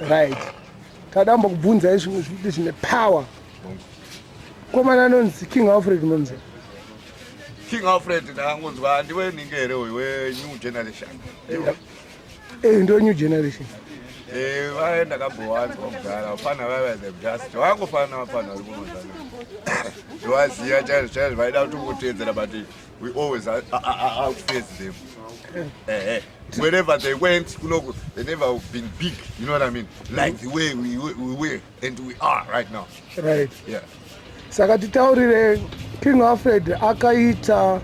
Right, tada kumbokubvunzai zvimwe zviti zvine power. Komana anonzi King Alfred munonzi? King Alfred ndakangonzwa, ndiwe ninge here uyu wenew generation? Eh, ndiwe new generation. Eh, vaye ndakambowanzwa kudhara, vafana vaiva them just vangofana vafana vari kunozana, ndovaziva chaizvo chaizvo, vaida kutongoteedzera, but we always outface them. Wherever they went kunoku, they never been big, you know what I mean, like the way we were and we are right now. Right. Yeah. Saka titaurire, King Alfred akaita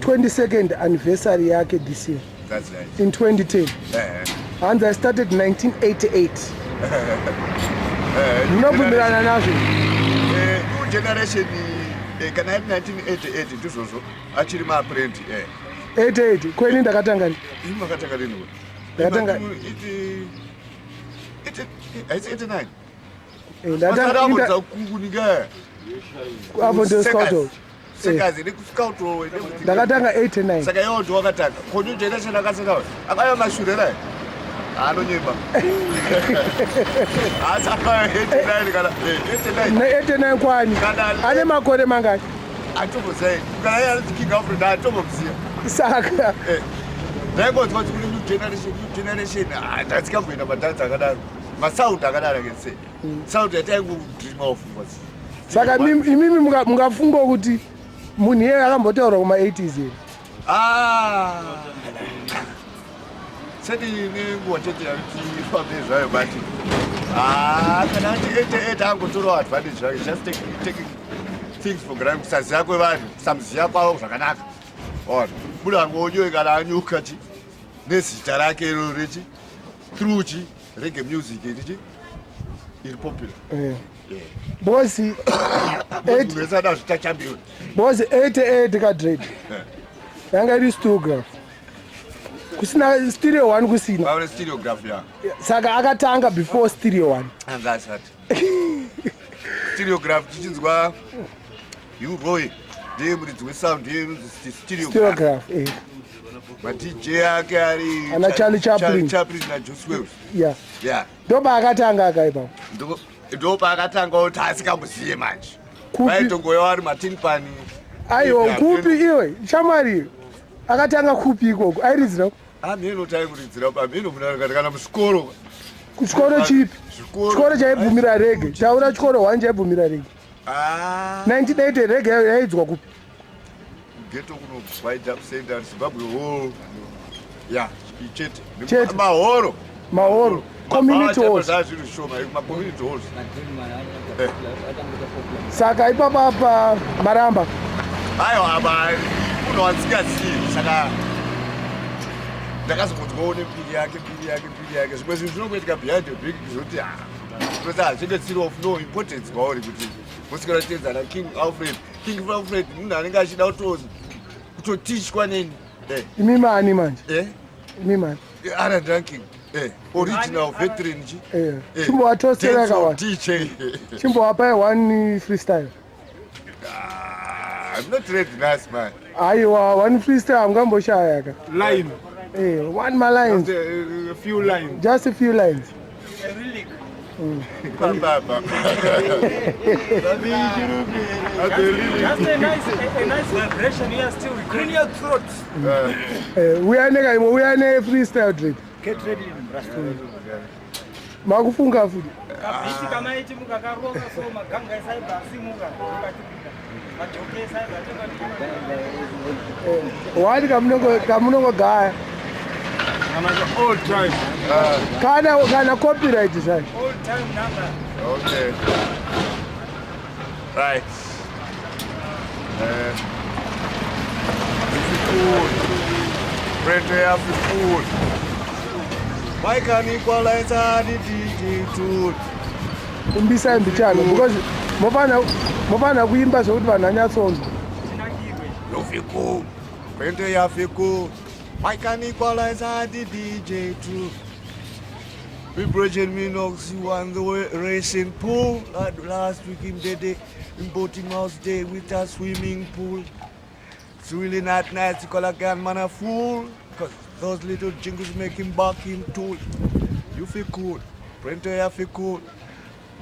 22nd anniversary yake this year. That's right. In 2010. Hanzi, "I started 1988." Munobvumirana nazvo? New generation, kana iri 1988, ndizvozvo, achiri maapprenti. 88 kweni ndakatanga. Imi makatanga rini we? Haisi 89? Ndatanga kuninga. Apo ndo scout. Sekazi nekuscout. Ndakatanga 89. Saka iwo ndo wakatanga ko new generation akasaka akauya mashure rai, anonyemba asi akauya 89 kana 89. Ne89 kwani? Ane makore mangani? Atombozai kana iye anoti King Alfred, atombomuziya. Saka Ndaingonzwa kuti kune new generation, new generation. Ah, ndatsikamboenda madhanzi akadaro, masound akadaro. I can say sound yataingodream of was Saka imimi mungafunga kuti munhu iyeye akambotaura kuma-80s here? Ah, seti nenguva chete yakuti ifambe zvayo, but ah, kana ati 88 angotorawo advantage zvake, just taking things for granted, kusaziva kwevanhu, kusamuziva kwavo zvakanaka. Ona buda angonyoe kana anyuka chi nezita rake iro rechi through chi reggae music irichi iri popular. Bosi. Wese ada zvita champion. Bosi, 88 kadred yanga iri stereograph, kusina Stereo One, kusina. Vaone stereograph ya. Saka akatanga before Stereo One? Anga asati stereograph, tichinzwa U-Roy ndiye muridzi wesound, ndiye inonzi stereograph. Stereograph, eh. MaDJ ake ari Ana Charlie Chaplin. Charlie Chaplin naJuice Wells. Yeah. Ndopaakatanga akaipa. Ndo paakatanga kuti asingamuziye manje. Kupi? Vaitongoya ari matinpani. Aiwa, kupi iwe shamwari, akatanga kupi ikoko, airidzira? Amheno taikuridzira pamheno munhu kana muchikoro. Kuchikoro chipi? Zvikoro. Chikoro chaibvumira reggae, taura chikoro one chaibvumira reggae. Ah, 1980 reggae yaidzwa kupi? Ghetto kuno, White Up Center, Zimbabwe Hall ya chete. Chete. Mahoro. Mahoro, community halls. Zvazviri zvishoma, macommunity halls. Saka ipapa pa maramba. Aiwa, apa munhu wasingazivi, saka ndakazongonzwawo nembiri yake, mbiri yake, mbiri yake. Zvimwe zvinhu zvinongoitika behind the back, zvoti because hazvinge zvisiri of no importance kwauri kuti musikana teedzana King Alfred. King Alfred munhu anenge achida kutotichwa neni. Imi mani manje? Eh? Imi mani? Alan Ranking, original veteran chi. Chimbovatosera kawa. DJ. Chimbovapai one freestyle. Ah, I'm not ready, nice man. Aiwa, one freestyle hamungamboshaya ka. Line. One malines. Just a few lines. Just a few lines. Papa. Just a nice vibration. You are still clean your throat. Uya nekaimwe, uya nefreestyle drip. Get ready, Rasta. Makufunga futi. Kabhiti kamaiti mukakaronga so maganga esaibva asimuka mukatipinda majoki esaibva. Wani kamunongogaya. All time. Kana copyright zvacho. All time number. Okay. Right. Cool. Brenda have cool. Why can equalizer the DJ tool? Imbisai mbichana, because mofana kuimba zvokuti vanhu vanyatsonzwa. Tinakirwe. You feel cool. Brenda you feel cool. Why can equalizer the DJ tool? Vibration Minox, you won the racing pool. Last week him did it in boating house day with a swimming pool. It's really not nice to call a gunman a fool, 'cause those little jingles make him bark him tool. You feel cool. Brento yafikul.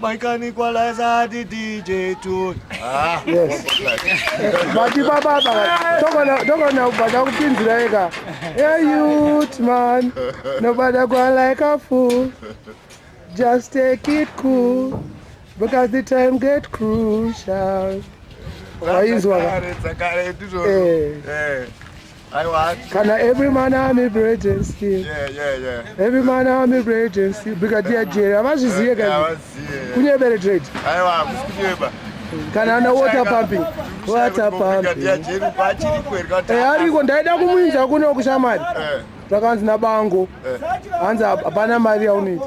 Michael Equalizer the DJ tune. Ah, Yes. But baba togona togona kubada kupinzira ega. Hey youth man, nobody go like a fool. Just take it cool because the time get crucial. Waizwa ka? Dzakare, dzakare ndizvo. Eh. Eh. Aiwa. Kana every man army bread and steel. Yeah, yeah, yeah. Every man army bread and steel. Brigadier Jerry havazviziye kani. Havaziye. Kunyebere trade. Aiwa, kusinyeba. Kana ana water pumping. Water Brigadier pumping. Jerry pachiri kwerika. Eh ariko ndaida kumuinza kuno kushamari. Eh. Takanzi nabango. Hanzi hapana mari yaunoita.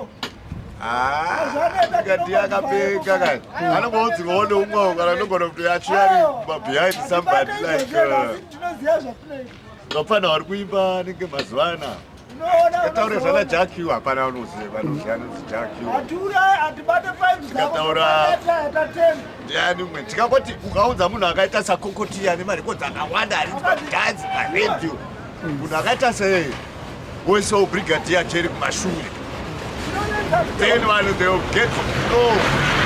Ah, Brigadier akapeka kani. Anongodzirwawo neumwe kana anogona kuti actually behind somebody like Tinoziva zvatinoita. vapfana vari kuimba anenge mazuva ana. Tikataura zvana Jack Q hapana unoziva vanoziva anonzi Jack Q. Hatiurayi, hatibate pipes dzako, Tikataura- tatenga. Ndiani umwe tikangoti ukaudza munhu akaita sakokotiya ane marekodzi akawanda ari padhanzi paredhiyo munhu akaita sei woisawo brigadier Jerry kumashure then vanhu they will get to know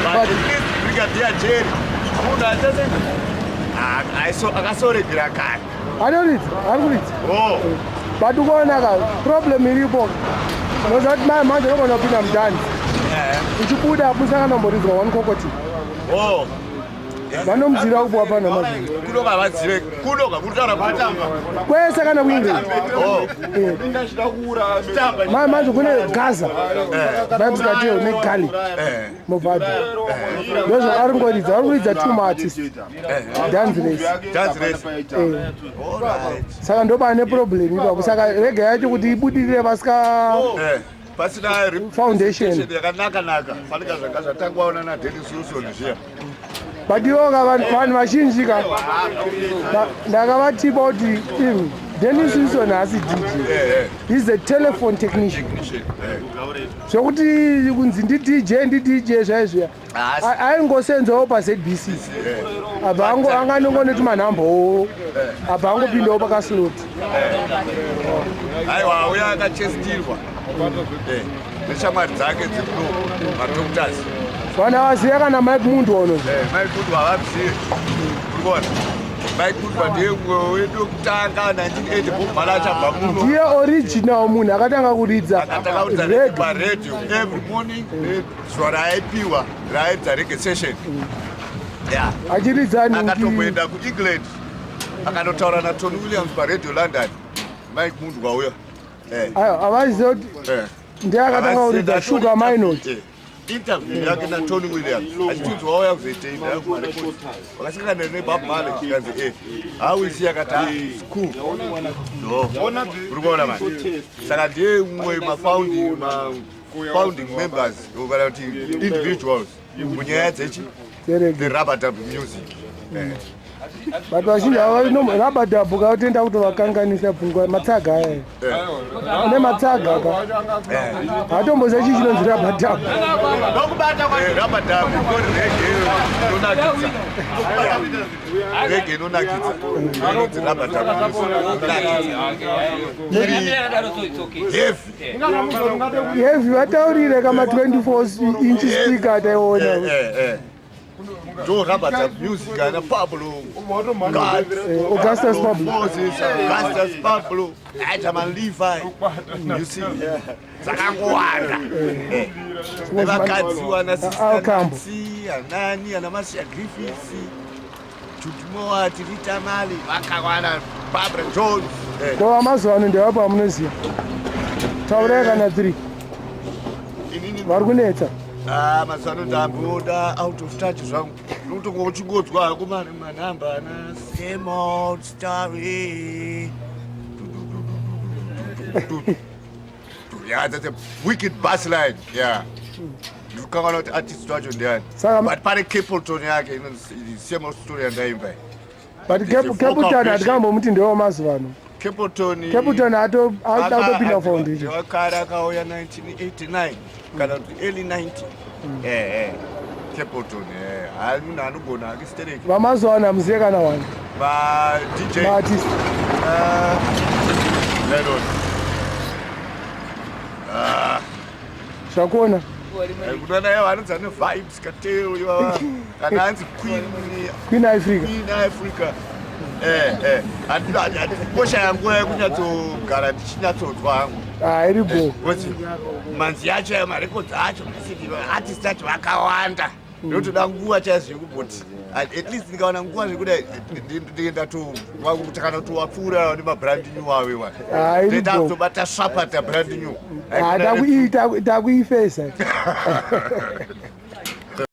but at least brigadier Jerry munhu achase akasoregera kare. Anoridza, ari kuridza. Oh. But ukaona ka problem iripo. Unoziva kuti mai manje unogona kupinda mudhanzi. Uchibuda musanganomboridzwa one kokoti. Oh. Vanomudzira kupuwa pano mazviri. Kunoka vazive kunoka kutaura kutamba. Kwese kana kuEngland. Oh. Mai manje kune Gaza. Vibes Cartel neGully. Eh. Movado. Ndozvo ari kungoridza, ari kuridza two maartists. Dance race. Dance race. Eh. All right. Saka ndopane problem ipapo. Saka rega yacho kuti ibudirire vasika Eh, pasina Foundation. yakanaka naka fanika zvanga zvatangwaona naDennis Wilson zviya. But ivo ka vanhu vazhinji ka ndakavatipa kuti imi Dennis Wilson haasi DJ. Eh, eh. He's a telephone technician. Technician, eh. Zvokuti kunzi ndi-DJ ndi-DJ zvaizviya. Haasi. Aingosenzawo paZBC. Eh. Abva anganongonoti manhambowo. Abva angopindawo pakaslot. Aiwa uya akachestirwa Eh, neshamwari dzake dzekuno madoctors. Vanhu havazive kana Mike Mundu unoziva. Eh, Mike Kudwa havazive. Uri kuona Mike Kudwa ndiye mumwe wedu wekutanga 1980 Bob Marley achabva muno. Ndiye original munhu akatanga kuridza Akatanga kuridza reggae reggae. paradio every morning zuva raaipiwa raaidza reggae session. Yeah. Achiridza nhingi. Akatomboenda kuEngland akanotaura naTony Williams paradio London. Mike Mundwa uya. Eh. Aiwa havazive kuti Eh. ndiye akatanga kuridza Sugar Minot. Eh, interview yake naTony Williams achitinzi wauya kuzoitei ndakumarekodi wakasangana neBob Marley chikanzi eh hauisi akati ah, it's cool no uri kuona mani saka ndiye mumwe mafounding ma-founding members kana kuti individuals munyaya dzechi Reggae. the rub-a-dub music. Eh. But vazhinji rub-a-dub kautenda kutovakanganisa pfungwa matsaga aya. Ane matsaga ka. Hatomboziva chii chinonzi rub-a-dub. Eh, rub-a-dub ingori reggae inonakidza. Reggae inonakidza. Inonzi rub-a-dub music. Inonakidza. Iri heavy. Heavy vataurire kama 24 inch speaker taiona. Eh, eh. Ndo rub-a-dub music ana Pablo. God. Eh, Augustus Pablo. Moses, Augustus Pablo, Ajaman Levi. You see? Dzakangowanda. Eh. Nevakadzi wana Sister Alcambo. Nancy, anani, ana Marcia Griffiths, Judy Mowatt, Rita Marley, vakawanda, Barbara Jones. Eh. Ko vamazuva ano ndevapo vamunoziva. Taurai kana 3 Inini vari kunetsa. Ah, mazuva ano ndamboda out of touch zvangu. Unotonga uchingodzwa hako mari manhamba ana same old story. Yeah, that's a wicked bass line. Yeah. Ndikukanganwa kuti artist wacho ndiani. Saka But pane Capleton yake inonzi same old story yandaimba. But It's a vocal Capleton version. hatikambomuti ndewamazuva ano. Capleton Capleton atopinda foundation. Wakare akauya 1989 kana kuti early 90. Eh eh. Capleton eh hayi munhu anogona hake stereki. Vamazuva ano hamuzive kana wani. Va DJ Maartist. Lennon. Zvakuona. Kunana yavo anonzi ane Vybz Kartel ivava, kana anzi Queen. Queen Africa. Queen Africa. Koshaya nguva yekunyatsogara ndichinyatsonzwa hangu. Ah, iri bo. Because manzi yacho ayo, marekodzi acho, artist acho vakawanda, ndotoda nguva chaizvo yekumboti at least ndikawana nguva zvekudai ndinge ndatowakuti kana towapfuura nemabrand new awe wa. Ah, iri ndoita bo. kutobata svapata brand new. Ah, takuifesa.